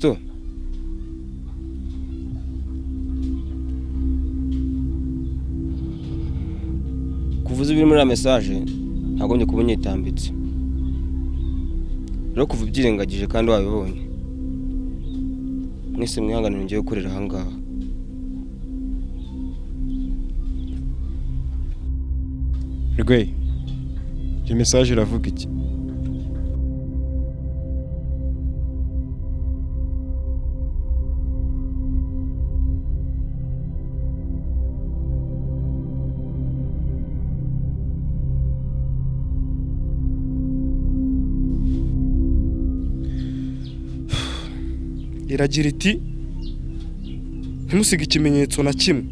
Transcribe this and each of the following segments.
Fiston, kuvuza ibiri muri message ntagombye kuba unyitambitse. Rero kuva ubyirengagije kandi wabibonye, mwese mwihanganire ngiye gukorera aha ngaha. Rwe, iyo message iravuga iki? Iragira iti ntimusige ikimenyetso na kimwe,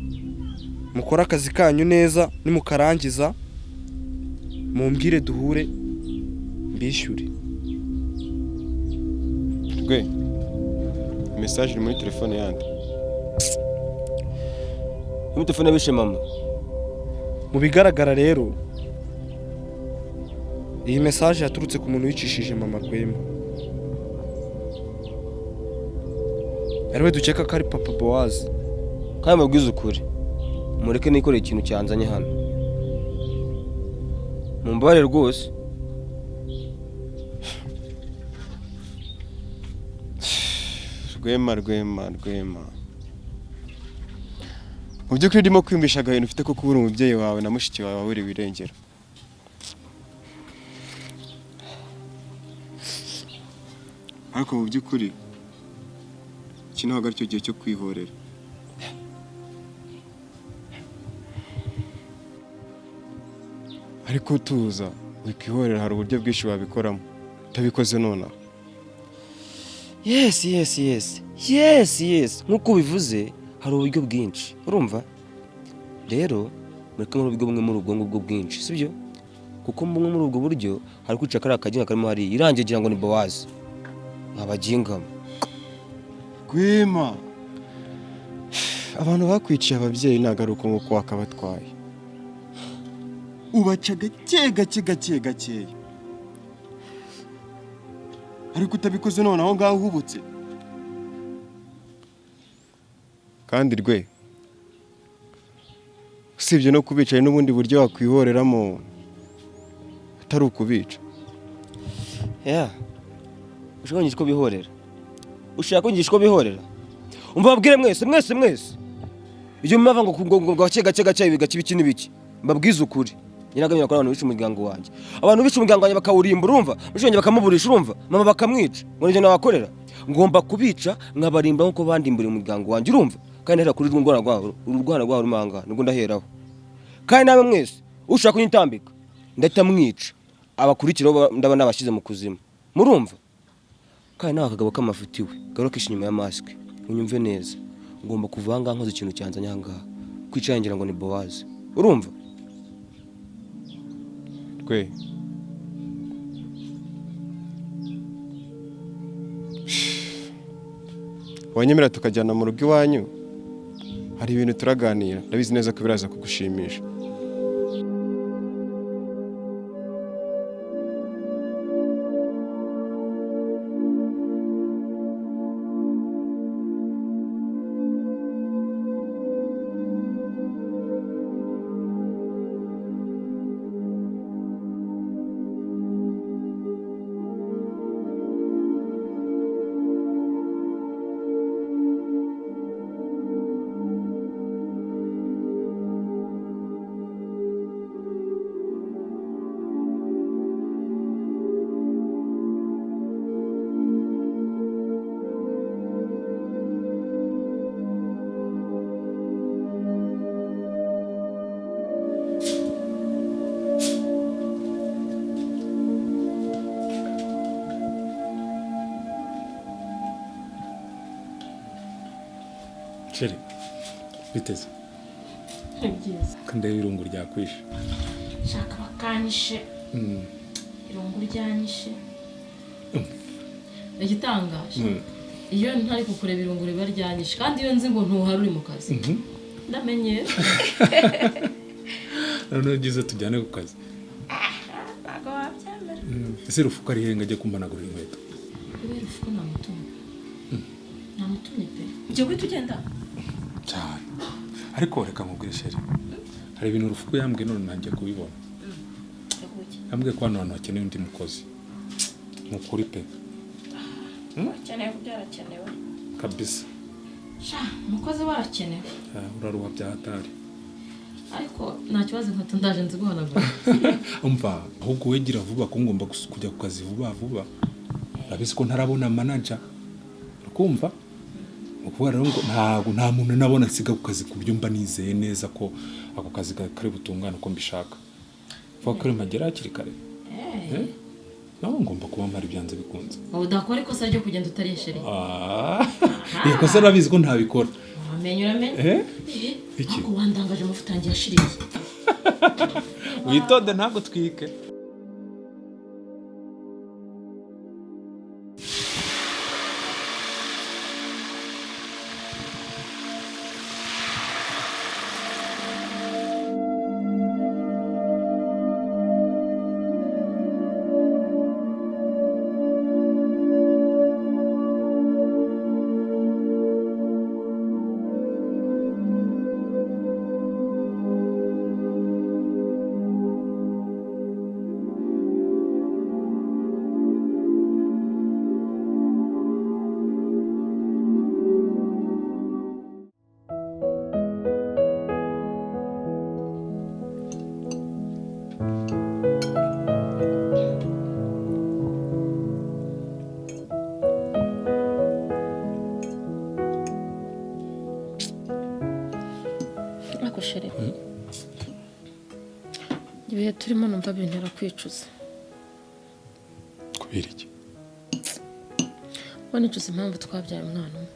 mukore akazi kanyu neza, nimukarangiza mumbwire duhure mbishyure. Rwe, message iri muri telefone yandi. Muri telefone bishe mama. Mu bigaragara rero iyi message yaturutse ku muntu wicishije mama Rwema, ariwe dukeka ko ari papa Bowazi. Kandi mbabwize ukuri, mureke nikoreye ikintu cyanzanye hano, mumbabare rwose. Rwema, Rwema, Rwema, mu by'ukuri ndimo kwiyumvisha agahinda ufite ko kubura umubyeyi wawe na mushiki wawe waburiwe irengero. Ariko mu by'ukuri iki ntabwo aricyo gihe cyo kwihorera. Ariko tuza wikwihorera, hari uburyo bwinshi wabikoramo utabikoze nonaha. Yes, yes, yes, yes, yes, nk'uko ubivuze hari uburyo bwinshi, urumva? Rero mureke muri ubwo bumwe muri ubwo ngubwo bwinshi, sibyo? Kuko bumwe muri ubwo buryo hari kwica kariya kaginga karimo hariya, irangiye ngira ngo ni Bowazi. Mwabagingamo. Rwema, abantu bakwiciye ababyeyi ntabwo ari uko nguko wakabatwaye. Ubaca gake gake gake gakeya, ariko utabikoze none aho ngaho uhubutse. Kandi Rwe, usibye no kubica hari n'ubundi buryo wakwihoreramo atari ukubica. Yeah. Ushaka kunyigisha uko bihorera? Ushaka kunyigisha uko bihorera? Umva babwire mwese mwese mwese. Ibyo mumava ngo ngo gake gake gake ibi gake ibiki n'ibiki. Mbabwize ukuri. Nyiragamye bakora abantu bica umuryango wanjye. Abantu bica umuryango wanjye bakawurimbura, urumva? Mushiki wanjye bakamuburisha, urumva? Mama bakamwica. Ngo nibyo nabakorera. Ngomba kubica nkabarimba nkuko bandimburiye umuryango wanjye, urumva? Kandi ndahera kuri rwo rwabo, uru rwana rwabo rumanga, nibwo ndaheraho. Kandi nawe mwese ushaka kunyitambika ndahita mwica. Abakurikiraho ndaba nabashyize mu kuzimu. Murumva? Kandi nawe akagabo k'amafuti we garukisha inyuma ya mask, unyumve neza. Ngomba kuva aha ngaha nkoze ikintu cyanzanye aha ngaha. Kwicara ngira ngo ni Bowazi. Urumva? Rwe, wanyemera tukajyana mu rugo iwanyu, hari ibintu turaganira, ndabizi neza ko biraza kugushimisha. Chere, biteze. Ni byiza. Kandi irungu ryakwishe. Shaka bakanyishe. Irungu ryanyishe. Igitangaje. Iyo ntari kukureba irungu riba ryanyishe, kandi iyo nzi ngo ntuhari uri mu kazi. Ndamenye. None byiza tujyane ku kazi. Ntabwo wabyemera. Ese Rufuka ari hehe ngo ajye kumpanagurira inkweto? Kubera Rufuka namutunga. Namutumye pe. Ugiye guhita ugenda? Cyane. Ariko reka nkubwire chérie. Hari ibintu Rufuku yambwiye none nanjye kubibona. Yambwiye ko hano hantu hakeneye undi mukozi. Ni ukuri pe. Akeneye byarakenewe. Kabisa. Sha, umukozi warakenewe. Uraruha bya hatari. Ariko nta kibazo, inkweto ndaje nziguhanagura. Umva, ahubwo wegira vuba ko ngomba kujya ku kazi vuba vuba. Urabizi ko ntarabona manager. Ukumva? Ukuvuga rero ngo ntabwo nta muntu nabona nsiga ku kazi ku buryo mba nizeye neza ko ako kazi kari butungane uko mbishaka. Vuga ko mpagera hakiri kare. Eh? Nawe ngomba kuba mpari byanze bikunze. Udakora ikosa ryo kugenda utariye chérie. Ah, iyo kosa urabizi ko ntabikora. Uramenye uramenye. Eh? Iki? Ariko wandangaje, amavuta yanjye yashiriye. Witonde ntabwo twike. Ariko chérie, ibihe turimo numva bintera kwicuza. Kubera iki? Ubona nicuza impamvu twabyaye umwana umwe.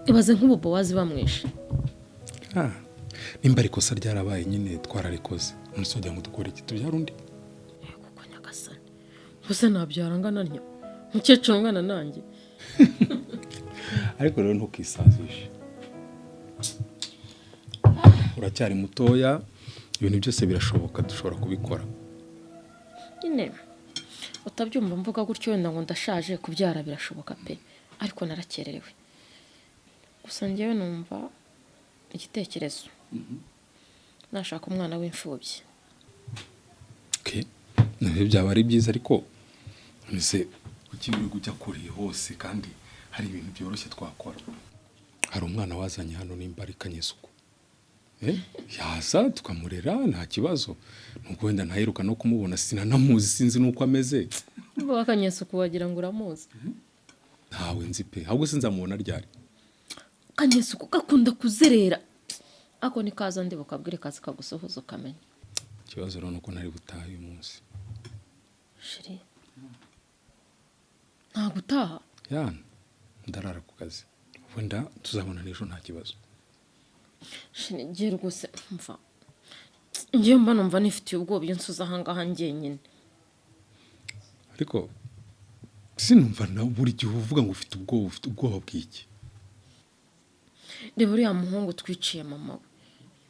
Ibaze nk'ubu Bowazi bamwishe. Ah, nimba ari ikosa ryarabaye nyine twararikoze. None wagira ngo dukore iki? Tubyara undi? Kuko nyagasani, gusa nabyara angana ntyo, umukecuru ungana nanjye? Ariko rero ntukisazishe. Uracyari mutoya, ibintu byose birashoboka, dushobora kubikora. Nyine utabyumva mvuga gutyo wenda ngo ndashaje, kubyara birashoboka pe, ariko narakererewe. Gusa njyewe numva igitekerezo nashaka umwana w'imfubyi. Okay. Nabyo byaba ari byiza, ariko ese kuki uri kujya kure hose kandi hari ibintu byoroshye twakora? Hari umwana wazanye hano nimba ari Kanyesuku. Yaza tukamurera nta kibazo. Nuko wenda ntaheruka no kumubona, sinanamuzi, sinzi nuko ameze. Uvuga Kanyesuku wagira ngo uramuzi. Ntawe nzi pe, ahubwo sinzamubona ryari. Kanyesuku gakunda kuzerera. Ako ni kaza ndi bukabwire kazi kagusuhuza ukamenya. Ikibazo rero nuko ntari butahe uyu munsi. Chérie, ntabwo utaha? Ya, ndarara ku kazi. Wenda tuzabona n'ejo nta kibazo. Chérie, ngiye rwose mva. Ngiye mba numva nifitiye ubwoba iyo nsuze ahangaha njyenyine. Ariko sinumva na buri gihe uvuga ngo ufite ubwoba, ufite ubwoba bw'iki? Reba uriya muhungu twiciye mama we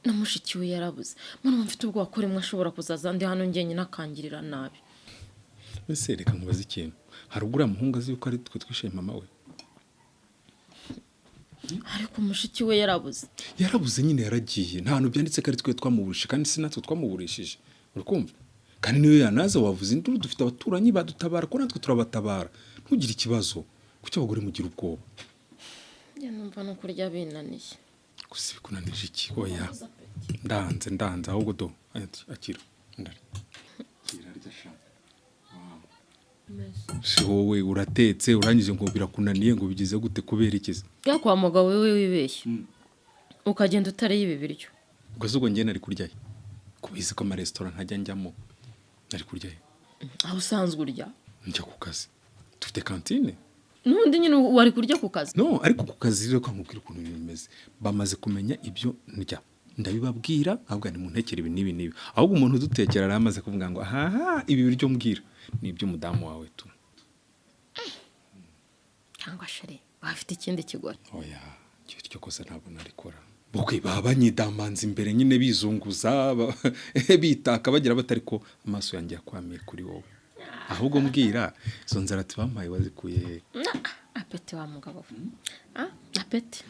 na mushiki we yarabuze. Mba numva mfite ubwoba ko rimwe ashobora kuzaza ndi hano njyenyine akangirira nabi. Ese reka nkubaze ikintu. Hari ubwo uriya muhungu azi yuko ari twe twishe mama we? Ariko mushiki we yarabuze. Yarabuze nyine, yaragiye. Nta hantu byanditse ko ari twe twamuburishije, kandi si natwe twamuburishije. Uri kumva? Kandi niyo yanaza wavuze induru, dufite abaturanyi badutabara, ko natwe turabatabara. Ntugire ikibazo. Kuki abagore mugira ubwoba? Njye numva no kurya binaniye. Gusa bikunanije iki? Oya. Ndanze ndanze ahubwo do. Akira. Ndari. Akira rya sha. Si wowe uratetse urangije ngo birakunaniye, ngo bigize gute, kubera iki? Ya kwa mugabo we wibeshye, ukagenda utariye ibi biryo. Ubwo se ubwo njye nari kuryahe? Kubizi ko amaresitora ntajya njyamo. Nari kuryahe? Aho usanzwe urya. Njya ku kazi. Dufite kantine. N'ubundi nyine wari kurya ku kazi. No, ariko ku kazi rero nkubwira ukuntu ibintu bimeze. Bamaze kumenya ibyo ndya. Ndabibabwira, ahubwo ni muntekere ibi n'ibi n'ibi. Ahubwo umuntu udutekera yari amaze kuvuga ngo aha ibi biryo mbwira ni iby'umudamu wawe tu. Cyangwa chérie, bafite ikindi kigore. Oya, iryo kosa ntabwo narikora. Bukwe baba banyidamanza imbere nyine bizunguza, bitaka bagira batari ko amaso yanjye yakwamiye kuri wowe. Ahubwo mbwira izo nzara tubampaye wazikuye he? Apeti wa mugabo. Ah, apeti.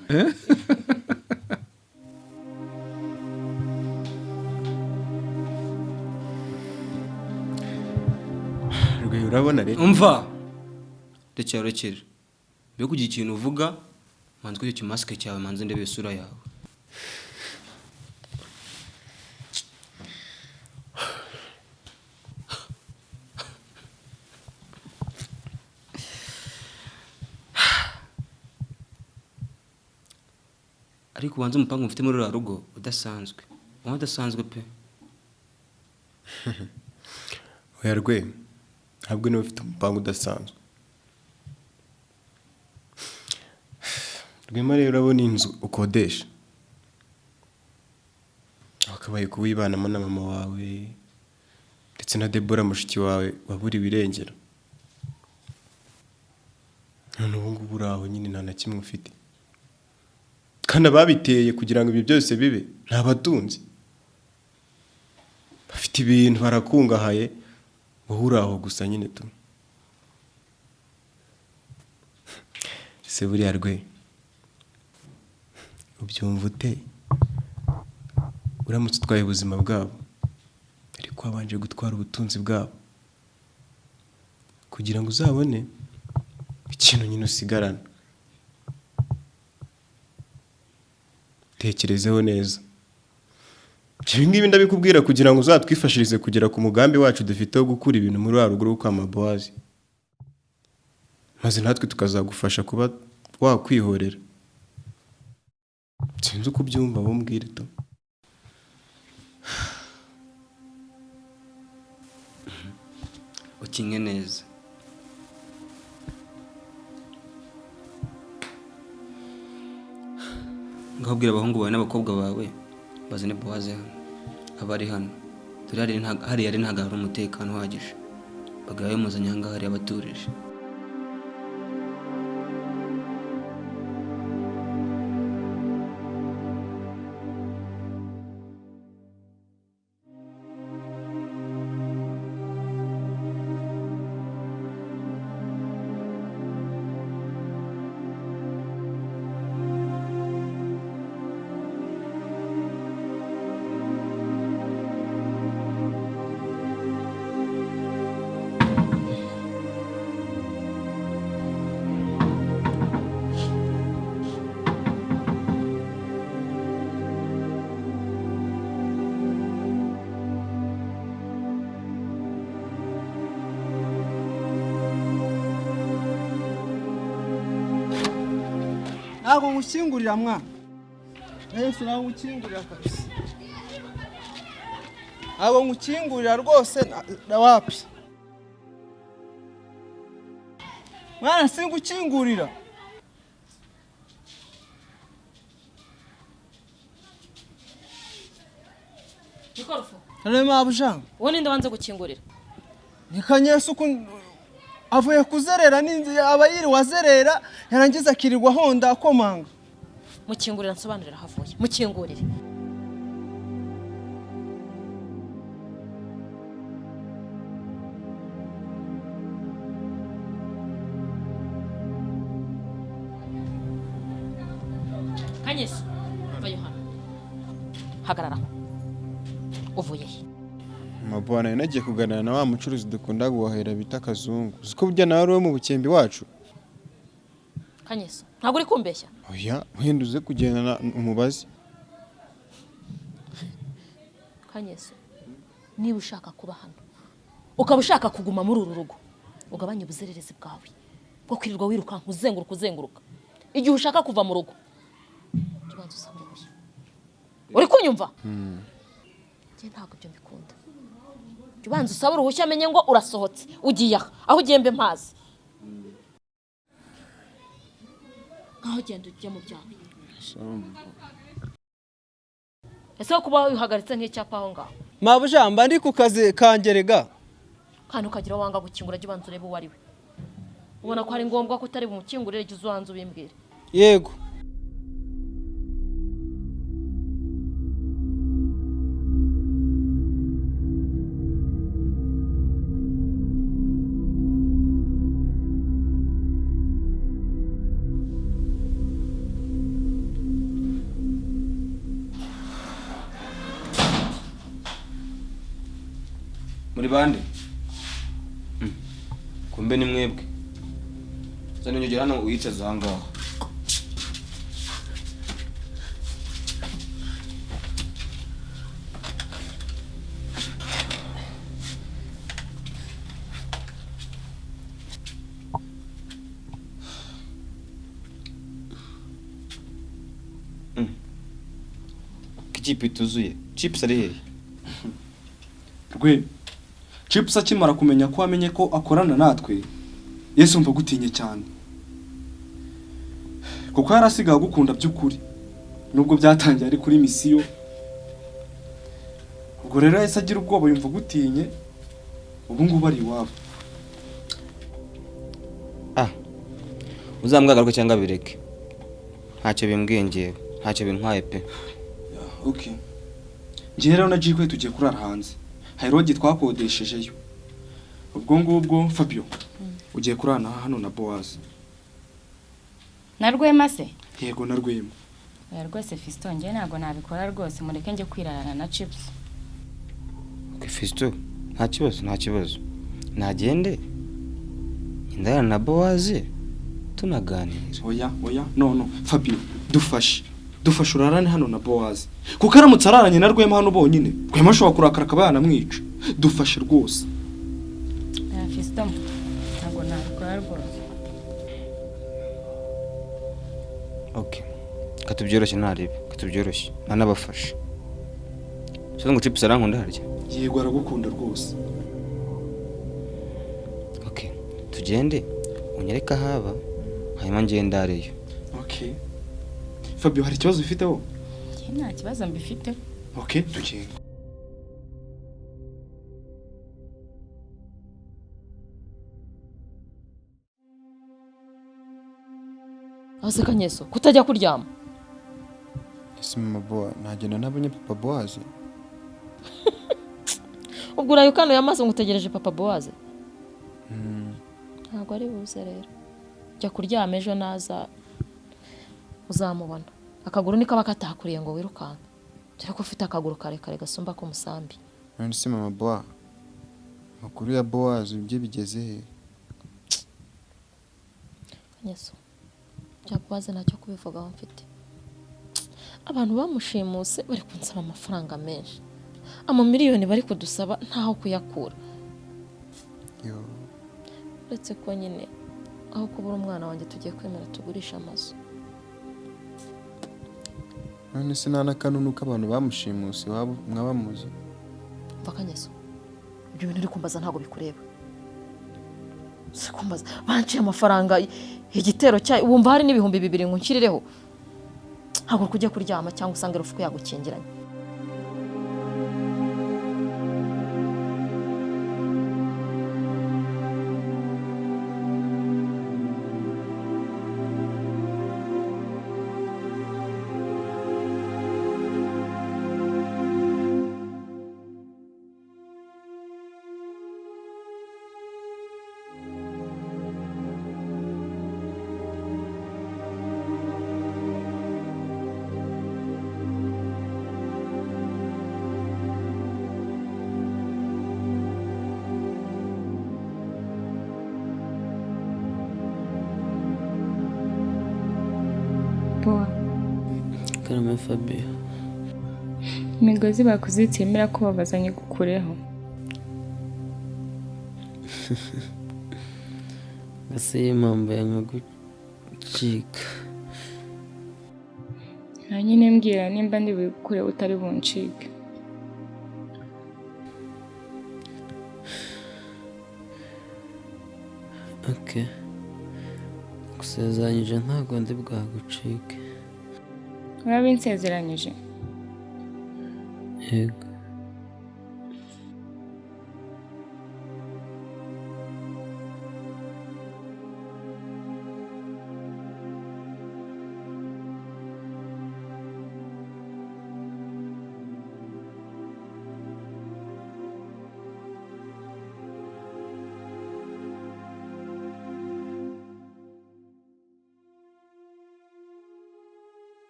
Rwe urabona rero. Umva. Rekera rekera. Mbere kugira ikintu uvuga, manze kuri icyo kimasike cyawe manze ndebe isura yawe. Ariko ubanza umupangu mufite muri ruriya rugo udasanzwe. Uba udasanzwe pe. Oya Rwe, ntabwo niba ufite umupangu udasanzwe. Rwema rero urabona inzu ukodesha, wakabaye kuwibanamo na mama wawe ndetse na Debora mushiki wawe waburiwe irengero. None ubu ngubu uri aho nyine nta na kimwe ufite, kandi ababiteye kugira ngo ibyo byose bibe ni abatunzi bafite ibintu, barakungahaye, wowe uri aho gusa nyine tu. Ese buriya Rwe ubyumva ute uramutse utwaye ubuzima bwabo ariko wabanje gutwara ubutunzi bwabo kugira ngo uzabone ikintu nyine usigarana? Tekerezeho neza. Ibi ngibi ndabikubwira kugira ngo uzatwifashirize kugera ku mugambi wacu dufite wo gukura ibintu muri wa rugo rwo kwa Mabowazi, maze natwe tukazagufasha kuba wakwihorera. Sinzi uko ubyumva, bumbwire tu. Ukinge neza. Ngaho bwira abahungu bawe n'abakobwa bawe bazane Bowazi hano, abari hano. Dore hariya ari ntabwo hari umutekano uhagije. Bagaye muzanye aha ngaha hariya abaturije. Ntabwo ngukingurira mwana. Yesu ntabwo ngukingurira kabisa. Ntabwo ngukingurira rwose na wapi. Mwana singukingurira. Nikorofo. Rema abujanga. Wowe ninde wanze gukingurira? Ni Kanyesu ko avuye kuzerera n'inzu aba yiriwe azerera yarangiza akirirwa honda akomanga. Mukingurira nsobanurira havuye. Mukingurire. Kanyesu, va Yohana. Hagarara. Uvuye he? Mabwana nagiye kuganira na wa mucuruzi dukunda guhahira bita Kazungu. Uzi ko burya nawe ari we mu bukembi wacu? Kanyesu, ntabwo uri kumbeshya? Oya, wenda uze kugendana umubazi. Kanyesu, niba ushaka kuba hano, ukaba ushaka kuguma muri uru rugo, ugabanye ubuzererezi bwawe bwo kwirirwa wirukanka uzenguruka uzenguruka. Igihe ushaka kuva mu rugo, jya ubanza usabe uruhushya. Uri kunyumva? Njye ntabwo ibyo mbikunda. Jya ubanza usabe uruhushya amenye ngo urasohotse, ugiye aha, aho ugiye mbe mpazi. Ngaho genda ujye mu byawe. Ese ko kuba wihagaritse nk'icyapa aho ngaho? Mabuja mba ndi ku kazi kanjye rega. Kandi ukagira wanga gukingura, jya ubanza urebe uwo ari we. Ubona ko ari ngombwa ko utari bumukingurire, jya ubanza ubimbwire. Yego. Muri bande? Kumbe ni mwebwe. Zana inyogera hano uyicaze aha ngaha. Ikipe ituzuye. Chips ari hehe? Rwe Chips akimara kumenya ko amenye ko akorana natwe, Yesu mva gutinye cyane. Kuko yarasigaye agukunda by'ukuri. Nubwo byatangiye ari kuri misiyo. Ubwo rero Yesu agira ubwoba yumva gutinye, ubu ngubu ari iwabo. Ah. Uzambwagaruka cyangwa bireke. Ntacyo bimbwiye ngewe, ntacyo bintwaye pe. Okay. Njye rero na Jikwe tugiye kurara hanze. Hari rogi twakodeshejeyo. Ubwo ngubwo Fabio ugiye kurana hano na Boaz. Na Rwema se? Yego na Rwema. Oya rwose Fiston njye ntago nabikora rwose, mureke njye kwirarana na Chips. Okay Fiston, nta kibazo, nta kibazo. Nagende ndana na Boaz tunaganira. Oya oya no no Fabio dufashe. Dufashe urarane hano na Boaz. Kuko aramutse araranye na Rwema hano bonyine, Rwema ashobora kurakara akaba yanamwica. Dufashe rwose. Fiston ntago nabikora rwose. Okay. Katubyoroshye ntaribe, katubyoroshye. Nanabafashe. So ngo Chips arankunda harya? Yego aragukunda rwose. Okay. Tugende unyereka haba hanyuma ngende areyo. Okay. Fabio hari ikibazo ufiteho? Njye nta kibazo mbifite. Okay, tugende. Ase Kanyeso, kutajya kuryama. Ese mama Boa, nagenda nabonye papa Boaz. Ubwo urayo kano yamaso ngutegereje papa Boaz. Ntabwo ari buze rero. Jya kuryama ejo naza uzamubona. Akaguru niko bakatakuriye ngo wirukanke. Dore ko ufite akaguru karekare gasumba ko musambi. None se mama Boa, makuru ya Boaz ibyo bigeze he? Kanyeso, bya Boaz ntacyo kubivugaho mfite. Abantu bamushimuse bari kunsaba amafaranga menshi. Amamiliyoni bari kudusaba ntaho kuyakura. Yo. Uretse ko nyine aho kubura umwana wanjye tugiye kwemera tugurisha amazu. None se nta nakanunu k'abantu bamushimuse wabo mwabamuzi? Mva Kanyeso, ibyo bintu uri kumbaza ntago bikureba. Si kumbaza banciye amafaranga igitero cyayo wumva hari n'ibihumbi 2000 ngo nkirireho. Haguruka ujye kuryama cyangwa usange rufuko yagukingiranye. Karame Fabio. Imigozi bakuzitse ko babazanye gukureho. Ese impamvu yanga gucika. Nta nyine mbwira nimba ndi bukure utari buncike. Okay. Gusezeranyije ntabwo ndi bwagucike. Urabinsezeranyije? Yego.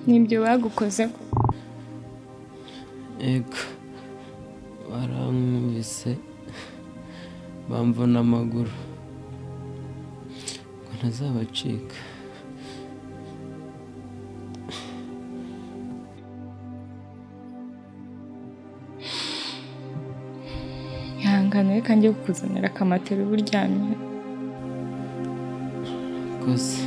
Nibyo bagukoze ko? Ego, barankubise bamvuna amaguru ngo ntazabacika. Ihangane, reka njye kukuzanira akamatera uba uryamye. Koze.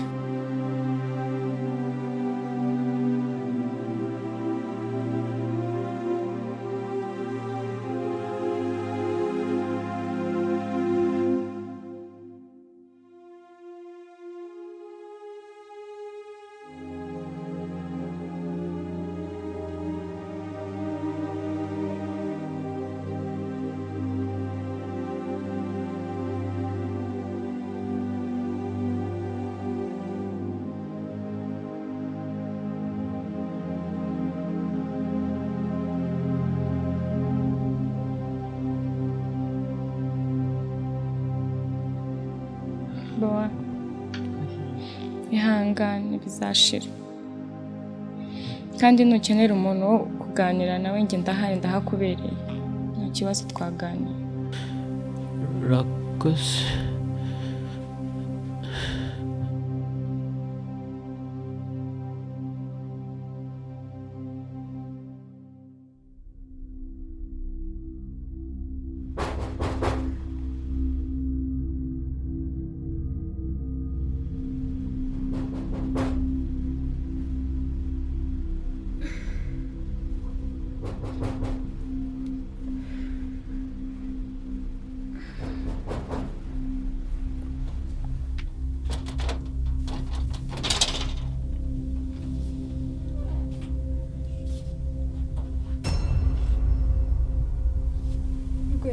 Boa, ihangane bizashira, kandi nukenera umuntu wo kuganira nawe njye ndahari, ndahakubereye, nta kibazo twaganira. Urakoze.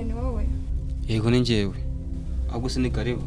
Ni wowe? Yego ni njyewe, ahubwo se ni karibu.